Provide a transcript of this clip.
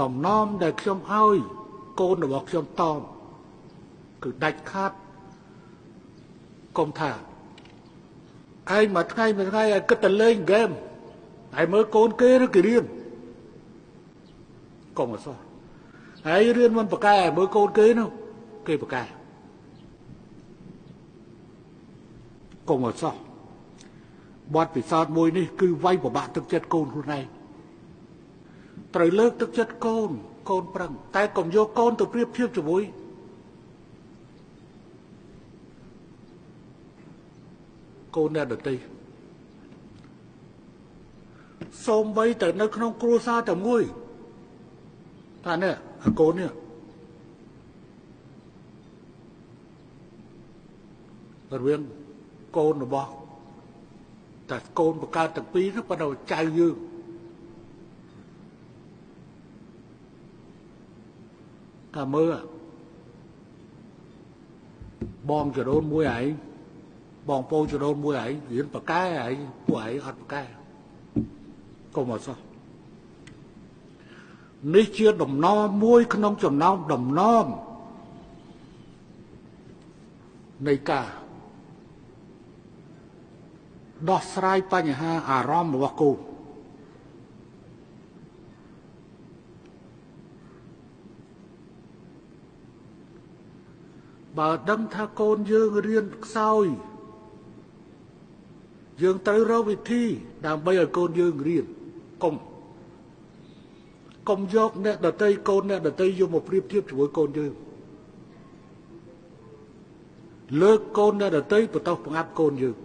ដំណំដែលខ្ញុំឲ្យកូនរបស់ខ្ញុំតមគឺដាច់ខាតកុំថាឯងមួយថ្ងៃមួយថ្ងៃឲ្យគិតតែលេងហ្គេមហើយមើលកូនគេឬគេរៀនកុំអសោះហើយរៀនមិនប្រកែមើលកូនគេនោះគេប្រកែកុំអសោះបទពិសោធន៍មួយនេះគឺវាយពិបាកទឹកចិត្តកូនខ្លួនឯងត្រូវលើកទឹកចិត្តកូនកូនប្រឹងតែកុំយកកូនទៅប្រៀបធៀបជាមួយកូនអ្នកដទៃសូម្បីតែនៅក្នុងគ្រួសារតែមួយថានេះអាកូននេះរវាងកូនរបស់តែកូនបង្កើតទាំងពីរនោះប៉ុន្តែចៅយើងថាមើលបងចរូនមួយឯងបងប្អូនចរូនមួយឯងរៀនបកែឯងពួកឯងអត់បកែកុំអត់សោះនេះជាដំណំមួយក្នុងចំណោមដំណំនៃការដោះស្រាយបញ្ហាអារម្មណ៍របស់កូនបើដឹងថាកូនយើងរៀនខ្សោយយើងត្រូវរកវិធីដើម្បីឲ្យកូនយើងរៀនកុំយកអ្នកដទៃកូនអ្នកដទៃយកមកប្រៀបធៀបជាមួយកូនយើងលើកកូនអ្នកដទៃបន្តបង្អាប់កូនយើង